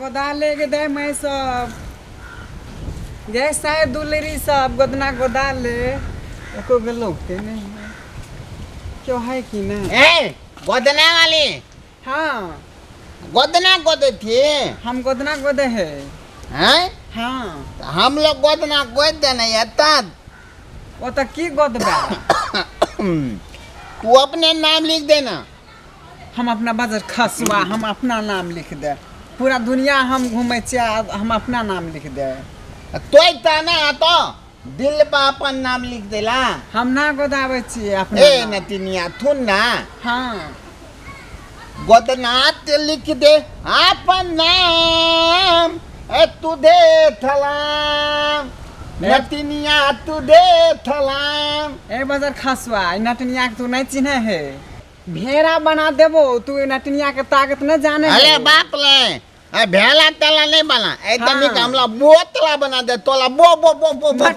गोदा ले गे दे मैं सब गे साय दुलरी सब गोदना गोदा ले एको गो लौकते नहीं है। क्यों है कि नहीं? ए गोदना वाली। हाँ। गोदना गोदे थी। हम गोदना गोदे है। हैं? हाँ। हम लोग गोदना गोद देने है तब। वो तो की गोदबा? तू अपने नाम लिख देना। हम अपना बाजार खसुआ हम अपना नाम लिख दे। पूरा दुनिया हम घूमे छियै, हम अपना नाम लिख दे। तो ताना तो दिल पर अपन नाम लिख देला। हम ना गोदाबै छियै अपना। ए नतिनिया थुन ना। हाँ। गोदनाथ लिख दे अपन नाम। ए तू दे थलाम नतिनिया तू दे थलाम। ए बाजार खसुआ नटनिया के तू नहीं चिन्ह है। भेड़ा बना देबो तू नटनिया के ताकत न जाने। अरे बाप ले ए भेला तला नहीं बना। ए तनिक हमला बोतला बना दे तोला बो बो बो बो बो।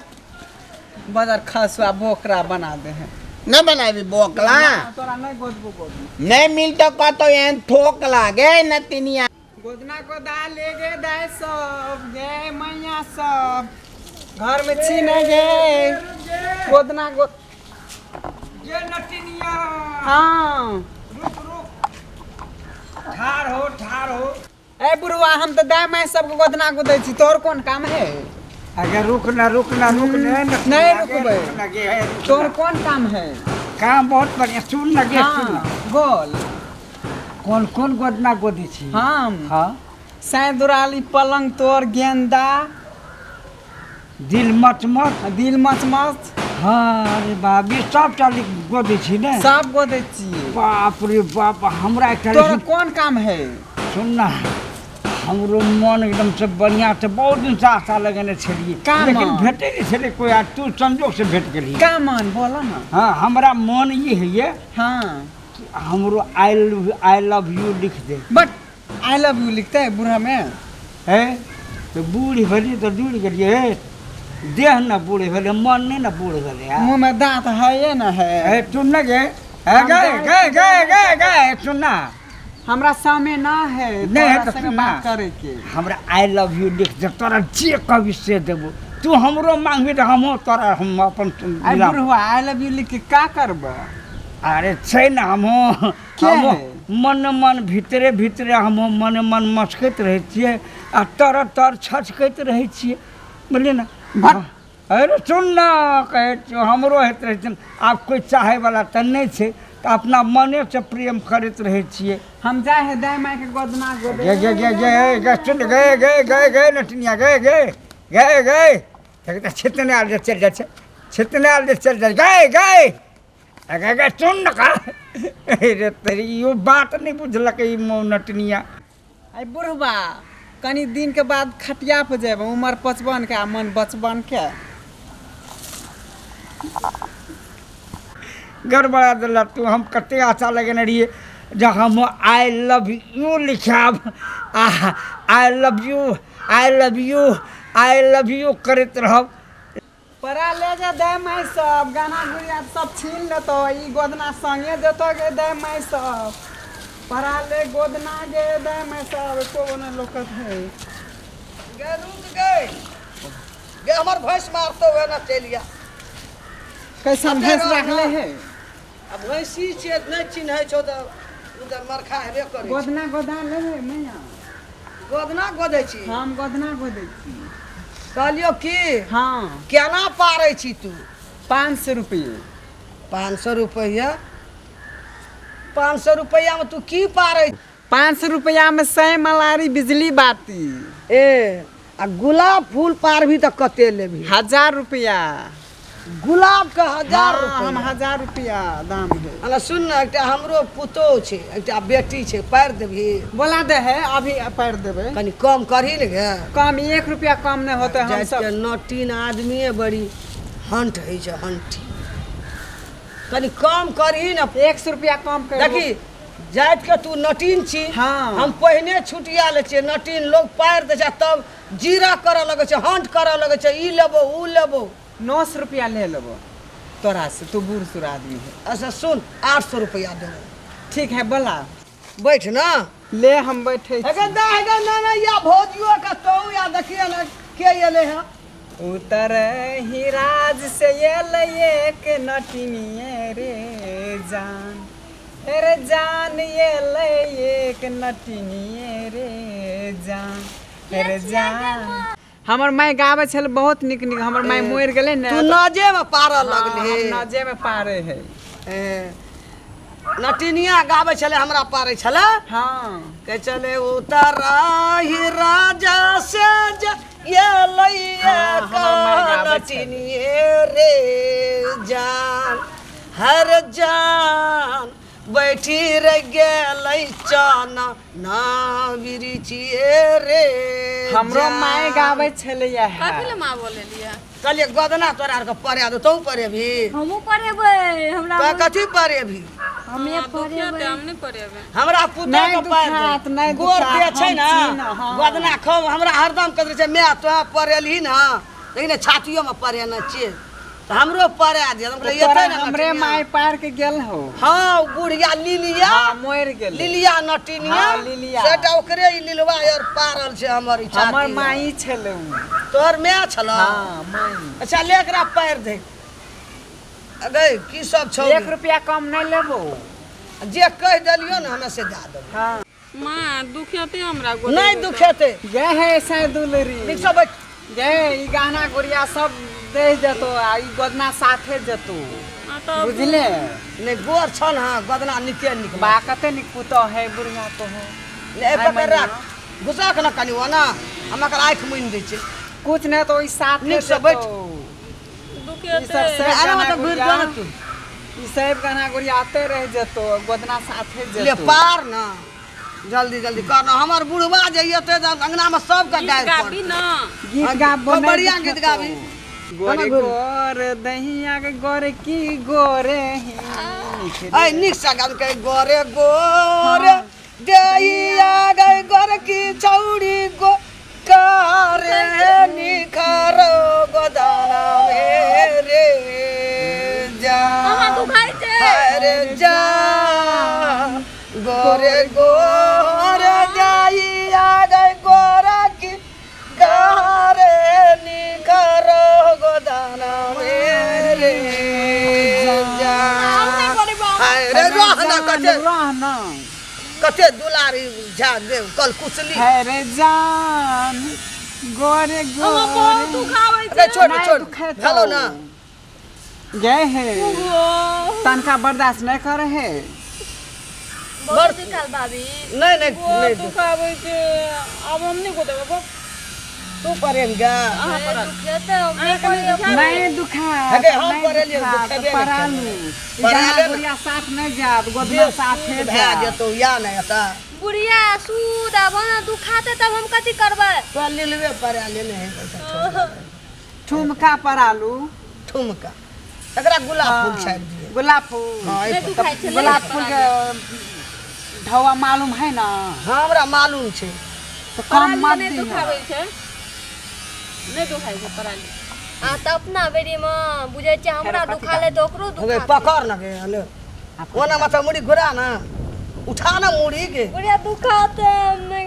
बाजार खसुआ बोकरा बना दे है। नहीं बनाबी बोकला। तोरा नहीं गोदबो गोदबो। नहीं मिलतो कतो एहन थोक लागे नतिनिया। गोदना गोदा ले गे दाय सब गे मैया सब घर में छी नहीं गे गोदना गो गे नटिनिया। हाँ। रुक रुक ठार हो ठार हो। ए बुढ़वा हम तो दाय माय सबके गोदना गोदै छी, तोर कोन काम है? अगर रुक ना रुक ना रुक ना नहीं रुकबै। तोर कोन काम है? काम बहुत बढ़िया। सुन ना गे सुन ना। बोल। कौन कौन गोदना गोदी छी? हम। हाँ। सैदुराली पलंग तोर गेंदा दिल मचमच। दिल मचमच। हाँ अरे बाबी सब चाली गोदी छी ने? सब गोदै छी। बाप रे बाप हमरा एकटा तोर कोन काम है? सुन ना हमरो मन एकदम से बढ़िया से बहुत दिन से आशा लगेने छलियै लेकिन भेटै नहि छलै कोई। आ तू संजोग से भेट गेली। का मन बोल ना। हाँ हमरा मन ई होइए। हाँ। हमरो I love you लिख दे। बट I love you लिखते है बूढ़ा में? है तो बूढ़ी भेलियै तऽ दूर गेलियै। देह न बूढ़ भेलै मन नहीं न बूढ़ भेलै। मुँह में दांत है न है। सुन न गे गए गए गए गए गए सुन ना। हमरा सामने ना है नहीं है तो सुन ना करे के। हमरा I love you लिख दे तोरा जे कभी से देबो। तू हमरो मांगबी तऽ हमहूँ तोरा हम अपन। बुढ़वा I love you लिख के का करबा? अरे छै ने हमहूँ मन मन भीतरे भीतरे हमहूँ मन मन मचकैत रहै छियै आ तर तर छचकैत रहै छियै बुझलियै ने। अरे सुन ना कहै छियौ हमरो होइत रहै छै। आब कोइ चाहैवला तऽ नहि छै तऽ अपना मनेसँ प्रेम करैत रहै छियै। हम जाइ है दाय मायके गोदना गोदे। गे गे गे गे गे सुन गे गे गे गे नटिनिया गे गे गे गे छितने आल चलि जाइ छै छितने आल चलि जाइ गे गे गे गे सुन न का। अरे तेरी इहो बात नहि बुझलकै ई नटनिया। अरे बुढ़बा कनी दिन के बाद खटिया पर जेबै उमर 55 के आ मन 55 के। गड़बड़ा देलक तू। हम कते आशा लगेने रहियै जे हम I love you लिखायब आ I love you I love you I love you करैत रहब। परा ले जा दे माय सब गाना गुड़िया सब छीन लेतो ई गोदना संगे देतो गे दे माय सब। परा ले गोदना गे दे माय सब एको गो नहि लोकत है। गे रुक गए गे हमर भैंस मारतो वे ना चलि जा। कैसन भैंस रखले है? आ भैंसी छियै नहि चिन्है छौ तऽ उधर मरखा हेबे करै। गोदना गोदा लेबै मैया? गोदना गोदै छी। हम गोदना गोदै छी। कहलियौ की? हाँ। केना पारै छी तू? 500 रुपये। 500 रुपैआ? 500 रुपैआमे तू की पारै? 500 रुपैआमे 100 मलारी बिजली बाती। ए आ गुलाब फूल पारबी तऽ कते लेबही? 1000 रुपैआ। गुलाब के 1000 रुपैआ? हम 1000 रुपैआ दाम है। अला सुन ने एकटा हमरो पुतोहु छै एकटा बेटी छै पारि देबही? बोला दे है अभी पारि देबै। कनी कम करही ने गे। कम 1 रुपया कम नहि होतै। हम सब 9-3 आदमीए बड़ी हंट होइ छै हंटी। कनी कम करही ने। 100 रुपया कम कर। देखी जाति के तू नटीन छी। हाँ। हम पहिने छुटिया लै छियै नटीन लोग पारि दै छै तब जीरा करऽ लगै छै हंट करऽ लगै छै ई लेबो उ लेबो। 900 रुपया ले लेबो तोरा से तू बूढ़ सूढ़ आदमी है। अच्छा सुन 800 रुपया देबो। ठीक है बोला। बैठ ना। ले हम बैठे अगर दा हेगा ना ना या भौजियो का तो या देखिए ना के एले है। उतर ही राज से एले एक नटिनिए रे जान, अरे जान एले एक नटिनिए रे जान, अरे जान। हमर माय गाबै छल बहुत निक निक, हमर माय मरि गेलै ने। तू नजे में पारऽ लगले। हम नजे में पारे है। नटिनिया गाबै छलै हमरा पारै छलै। हाँ कहै छलै उतर ही राजा से एलै एक नटिनिए रे जान, हर जान बैठी रे गेलै चना ना बिरिछिए रे। हमरो माय गाबै छलैया। कथी ले माँ बोलेलिया? कहलिए गोदना तोरा आर के पढ़ा दो, तू पढ़ेबी? हमहूँ पढ़ेबै। हमरा तो कथी पढ़ेबी? हमे पढ़ेबै। हम नहीं पढ़ेबै। हमरा पुतोह के पढ़ दे, गोर दे छै ना गोदना खूब हमरा हरदम कहै छै मैं तो पढ़ेलही ना, लेकिन छातियो में पढ़ेने छियै तो हमरो पढ़ा दे। हम कहलिए एते ना हमरे my पार के गेल हो। हां बुढ़िया लिलिया मरि गेल, लिलिया नटिनिया सेटा ओकरे ई लिलवा यार पारल छै हमर ई छाती। हमर माई छलै। तोहर my छल? हां माई। अच्छा ले एकरा पैर दे। अगे की सब छौ? 1 रुपया कम नहीं लेबो, जे कह देलियो ना हमरा से दे देबो। हां मां दुखेते हमरा गोड़ नहीं दुखेते। गे है ऐसा दुलरी निक सब बैठ गे, ई गहना गुड़िया सब दे जतो आ ई गोदना साथे जतो, बुझले नहीं? गोर छन। हां गोदना निके निक बा, कते निक पुतो है बुढ़िया तो है। ले पकड़ राख, घुसा के ना कनी ओना हम एकर आंख मुनि दै छै। कुछ नहीं तो ई साथे निक से बैठ। दुखेते अरे मत घुर जो ना तू, ई सब गहना गुड़िया आते रह जतो, गोदना साथे जतो। ले पार ना जल्दी जल्दी कर ना, हमर बुढ़वा जे एते अंगना में सब के गाय गाबी ना गीत गाबो, बढ़िया गीत गाबी। गोरे गोर दहिया के गोरे की गोरे ही ऐ निक से गाब के गोरे गोर दहिया के गोरे की चौड़ी गो करे निखर गोदाना मेरे जान, हमरा दुखाइ छै अरे जान गोरे गोर दहिया के गोरे की करे निखर गोदाना मेरे जान। अरे रहना कते रहना कते दुलारी झा दे कल कुसली अरे जान गोरे गोरे बहुत दुखाबै छै। अरे छोड़ छोड़ हेलो ना गे है तनका बर्दाश्त नहीं करे है। बहुत दुखाल भाभी। नहीं नहीं नहीं दुखाबै छै, अब हम नहीं गोदेबै। तू पढ़ेगा? नहीं दुखा अगे हम पढ़ेलिए दुखेबे परालू परालू बुढ़िया साथ नहीं जात, गोदना साथे भए जेतौ या नहीं एता बुढ़िया सूद अब ना दुखाते तब हम कथी करबै? तो लिलवे पढ़ा लेने है। ठुमका परालू ठुमका एकरा गुलाब फूल छापि दिए। गुलाब फूल गुलाब फूल के ढौआ मालूम है ना? हां हमरा मालूम छै। तो कम मत नहीं दुखाबै छै, नहीं दुखाइ छै पराली। आ त अपना बेरी में बुझै छै हमरा दुखाले त ओकरो दुखा। पकड़ ना गे ले ओना माथा मुड़ी घुरा ना, उठा ना मुड़ी के। बुढ़िया दुखाते हमने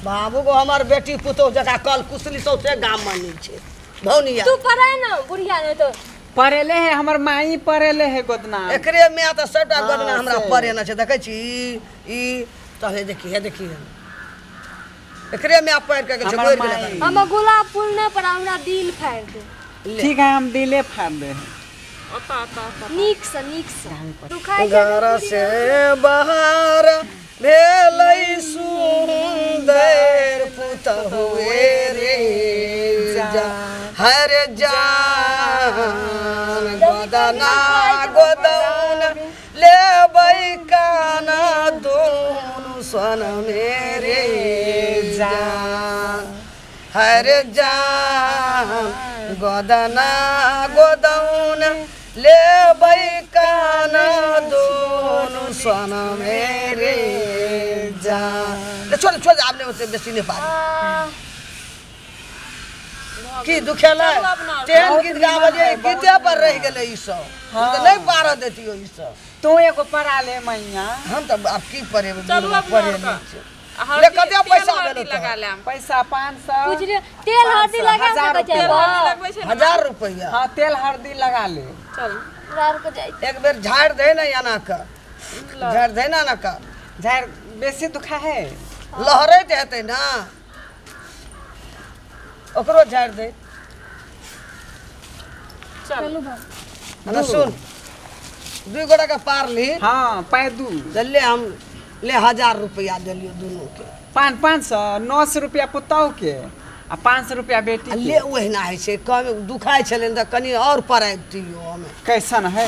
बाबू को हमर बेटी पुतोह जका कल कुसली सौसे गाम में नहीं छै भौनिया। तू पढ़े ना बुढ़िया नहीं तो पढ़ेले है, हमर माई पढ़ेले है गोदना। एकरे में त सबटा गोदना हमरा पढ़ेना छै। देखै छी ई त हे देखी हे देखी एकरे में पढ़ के छै गोर गेल। हम गुलाब फूल न पर हमरा दिल फाड़ दे। ठीक है हम दिले फाड़ दे। ओता ओता नीक से दुखाइ घर से बाहर भेलै सुंदर पुतहुए रे जा हर जान गोदना गोदौन लेबै काना दोनु सन मेरे जान हर जान गोदना गोदौन लेबै काना दोनु सन मेरे जान। छोड़ छोड़ आपने उसे बेसी नहीं पारी। की दुखेलै चलू अपना आर। तेहन बहुत गीत निमन गाबलियै है, बहुत गीते पर निमन रहि है। गेलै ई सब हाँ। तऽ नहि पारऽ देतियौ ई सब तू एगो पड़ा ले मैया। हम तऽ आब की पढ़ेबै? चलू बुढ़वा अपना आर पढ़े के। नहि छै। आ हल्दी- ले, कते तेल पैसा हल्दी भेलौ लगा तोहर? लेम। पैसा 500। बुझलियै, तेल हल्दी लगा 1000 सकै छै। तेल बा हल्दी लगबै छै ने? 1000 रुपैआ। हाँ, तेल हल्दी लगा ले। चल। हमरा आरके जाइ। एक बेर झाड़ि दे ने एना कऽ, झाड़ि दे ने एना कऽ। झाड़ बेसी दुखा है। लहरैत हेतै ने, ओकरो झाड़ि दे। चल। ना सुन, दुई गोटा के पार ली। हाँ, पाइ दू। तऽ ले, हम ले 1000 रुपैआ देलियौ दुनू के। 500 500, 900 रुपया पुतहु के आ 500 रुपया बेटी आ के। ले, ओहिना होइ छै, कम दुखाइ छलै तऽ कनि आओर पराबितियौ हमे। कैसन है?